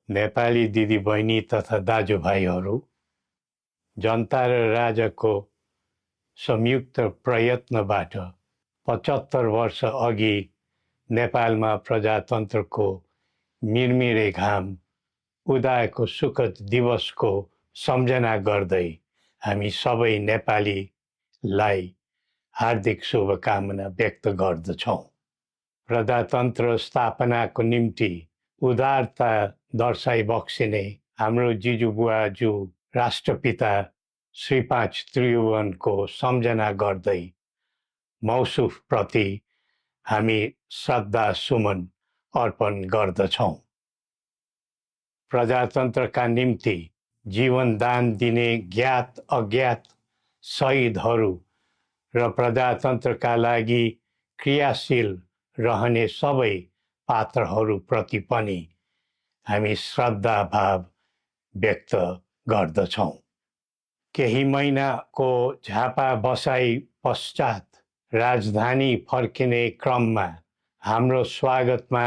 नेपाली दिदीबहिनी तथा दाजुभाइहरू, जनता र राजाको संयुक्त प्रयत्नबाट 75 वर्ष अघि नेपालमा प्रजातन्त्रको मिरमिरे घाम उदाएको सुखद दिवसको सम्झना गर्दै हामी सबै नेपालीलाई हार्दिक शुभकामना व्यक्त गर्दछौँ। प्रजातन्त्र स्थापनाको निम्ति उदारता दर्शाइ बक्सिने हाम्रो जिजुबुवाजू राष्ट्रपिता श्री 5 त्रिभुवनको सम्झना गर्दै मौसुफ प्रति हामी श्रद्धा सुमन अर्पण गर्दछौँ। प्रजातन्त्रका निम्ति जीवनदान दिने ज्ञात अज्ञात शहीदहरू र प्रजातन्त्रका लागि क्रियाशील रहने सबै पात्रहरूप्रति पनि हामी श्रद्धा भाव व्यक्त गर्दछौँ। केही महिनाको झापा बसाई पश्चात राजधानी फर्किने क्रममा हाम्रो स्वागतमा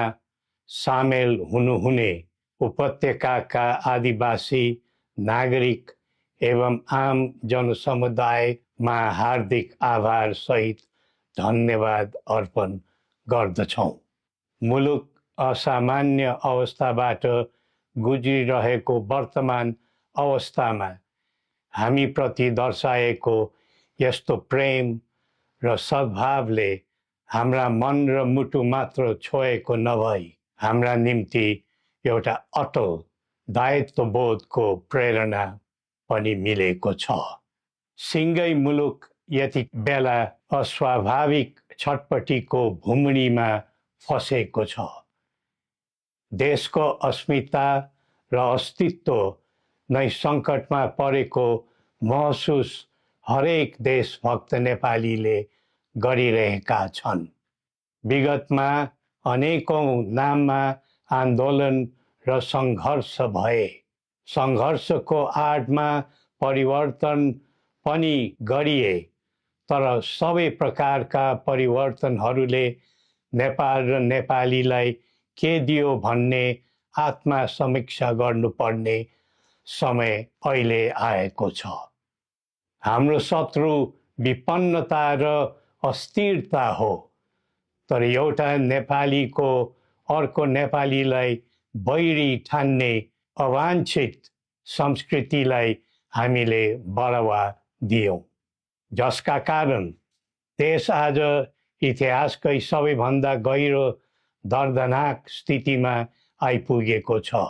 सामेल हुनुहुने उपत्यकाका आदिवासी नागरिक एवं आम जनसमुदायमा हार्दिक आभार सहित धन्यवाद अर्पण गर्दछौँ। मुलुक असामान्य अवस्थाबाट गुज्रिरहेको वर्तमान अवस्थामा हामीप्रति दर्शाएको यस्तो प्रेम र सद्भावले हाम्रा मन र मुटु मात्र छोएको नभई हाम्रा निम्ति एउटा अटल दायित्वबोधको प्रेरणा पनि मिलेको छ। सिङ्गै मुलुक यति बेला अस्वाभाविक छटपटीको भुमरीमा फसेको छ। देशको अस्मिता र अस्तित्व नै सङ्कटमा परेको महसुस हरेक देशभक्त नेपालीले गरिरहेका छन्। विगतमा अनेकौं नाममा आन्दोलन र सङ्घर्ष भए। सङ्घर्षको आडमा परिवर्तन पनि गरिए, तर सबै प्रकारका परिवर्तनहरूले नेपाल र नेपालीलाई के दियो भन्ने आत्मसमीक्षा गर्नुपर्ने समय अहिले आएको छ। हाम्रो शत्रु विपन्नता र अस्थिरता हो, तर एउटा नेपालीको अर्को नेपालीलाई बैरी ठान्ने अवाञ्छित संस्कृतिलाई हामीले बढावा दियौँ, जसका कारण देश आज इतिहासकै सबैभन्दा गहिरो दर्दनाक स्थितिमा आइपुगेको छ।